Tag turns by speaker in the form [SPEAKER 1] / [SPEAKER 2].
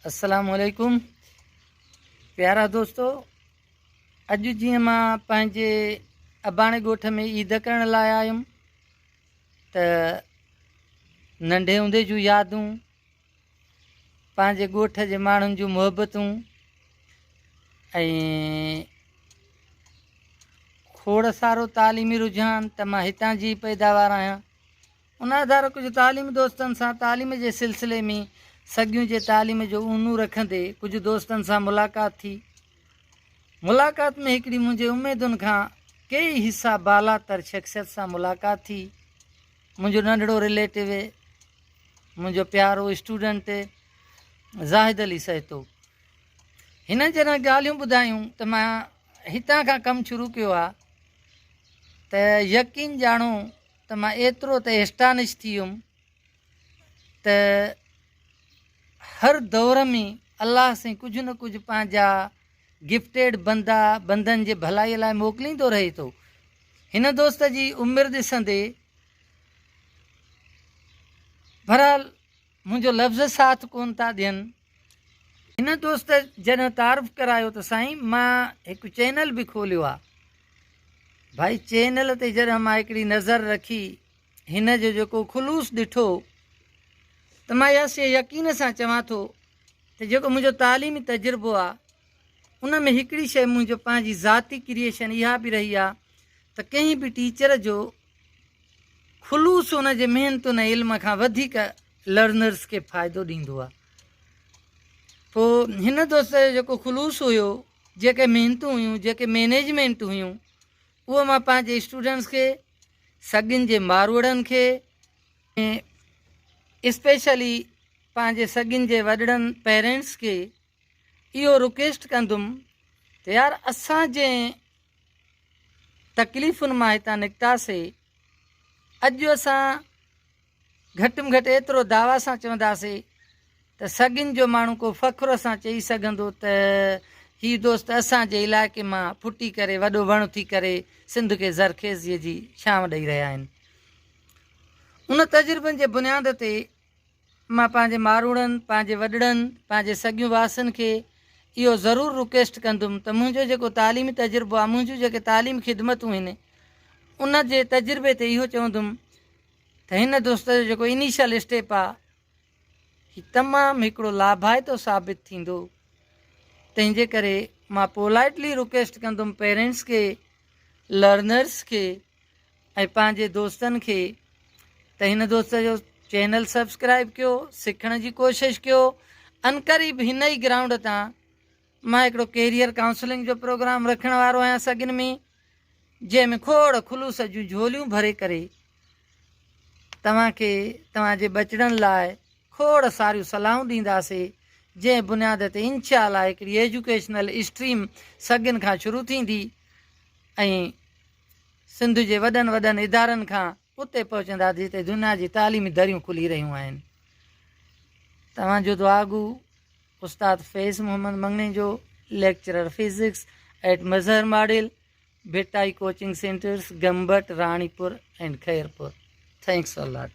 [SPEAKER 1] السلام عليڪم پيارا دوستو اڄ جيئن مان پنهنجي اباڻي ڳوٺ ۾ عيد ڪرڻ لاء آيم ته ننڍي هوندي جون يادون پنهنجي ڳوٺ جي ماڻهن جون محبتون ۽ کوڙ سارو تعليمي رجحان ته مان هتان جي پيداوار آهيان ان آڌار ڪجهه تعليمي دوستن سان تعليم جي سلسلي ۾ سڳيون جي تعليم جو اونو رکندي ڪجهه دوستن سان ملاقات ٿي. ملاقات ۾ هڪڙي منهنجي اميدن کان ڪيئي حصا بالا تر شخصيت سان ملاقات ٿي. منهنجو ننڍڙو رليٽو، منهنجو پيارو اسٽوڊنٽ زاهد علي سهتو. هن جڏهن ڳالهيون ٻڌايون ته مان هتان کان ڪم شروع ڪيو آ ته يقين ڄاڻو ته مان ايترو ته اسٽانش ٿي ويم ته هر دور ۾ الله سائين ڪجهه نه ڪجهه پنهنجا گفٽيڊ بندا بندن جي ڀلائي لاء موڪليندو رهي ٿو. هن دوست جي عمر ڏسندي بھرحال منهنجو لفظ ساٿ ڪون ٿا ڏين. هن دوست جڏهن تعارف ڪرايو ته سائين مان هڪ چينل به کوليو آ. ڀائي چينل تي جڏهن مان هڪڙي نظر رکي هن جو جيڪو خلوص ڏٺو ته مان اها شيء يقين سان چوان ٿو ته جيڪو منهنجو تعليمي تجربو آ ان ۾ هڪڙي شيء منهنجو پنهنجي ذاتي ڪريئيشن اها به رهي آ ته ڪنهن به ٽيچر جو خلوص ان جي محنتن ۽ علم کان وڌيڪ لرنرز کي فائدو ڏيندو آ. پوء هن دوست جو جيڪو خلوص هيو، جيڪي محنتون هيون، جيڪي مينيجمينٽ هيون، اهو مان پنهنجي اسٽوڊنٽس کي، سڳين جي ماروئڙن کي، ۽ اسپيشلي پنهنجي سڳين جي وڏڙن پيرنٽس کي اهو رڪويسٽ ڪندم ته يار اسان جنهن تڪليفن مان هتان نڪتاسي، اڄ اسان گهٽ م گهٽ ايترو دعويٰ سان چونداسي ته سڳين جو ماڻهو ڪو فخر سان چئي سگهندو ته هي دوست اسان جي علائقي مان ڦٽي ڪري وڏو وڻ ٿي ڪري سنڌ کي زرخيزيء جي ڇانو ڏئي رهيا آهن. ان تجربن جي بنياد تي مان پنهنجي ماروئڙن، پنهنجي وڏڙن، پنهنجي سڳيون واسين کي اهو ضرور رڪويسٽ ڪندم ته منهنجو جيڪو تعليمي تجربو آهي، منهنجون جيڪي تعليمي خدمتون آهن، ان جي تجربي تي اهو چوندم ته هن دوست جو جيڪو انيشل اسٽيپ آهي، هي تمام هڪڙو لاڀائتو ثابت ٿيندو. تنهن جي ڪري مان پولائٽلي رڪويسٽ ڪندم پيرنٽس کي، لرنرس کي ۽ پنهنجي دوستن کي ته هن دوست جو چينل سبسڪرائب ڪيو، سکڻ جي ڪوشش ڪيو. عنقريب هن ئي گرائونڊ تان مان هڪڙو ڪيريئر ڪائونسلنگ جو پروگرام رکڻ وارو آهيان سگن ۾ جنهن ۾ کوڙ خلوص جون جهوليون ڀري ڪري توهان کي توهان جي ٻچڙن لاء کوڙ ساريون صلاحون ڏينداسي جنهن بنياد تي انشاء الله هڪڙي ايجوڪيشنل اسٽريم سگن کان شروع ٿيندي ۽ سنڌ جي وڏن وڏن ادارن کان اتي پهچندا جتي دنيا جي تعليمي دريون کلي رهيون آهن. توهان جو دعاگو استاد Faiz Muhammad Mangnejo, lecturer physics at Mazhar model, Bhittai coaching centres, Gambat, Ranipur and Khairpur. Thanks a lot.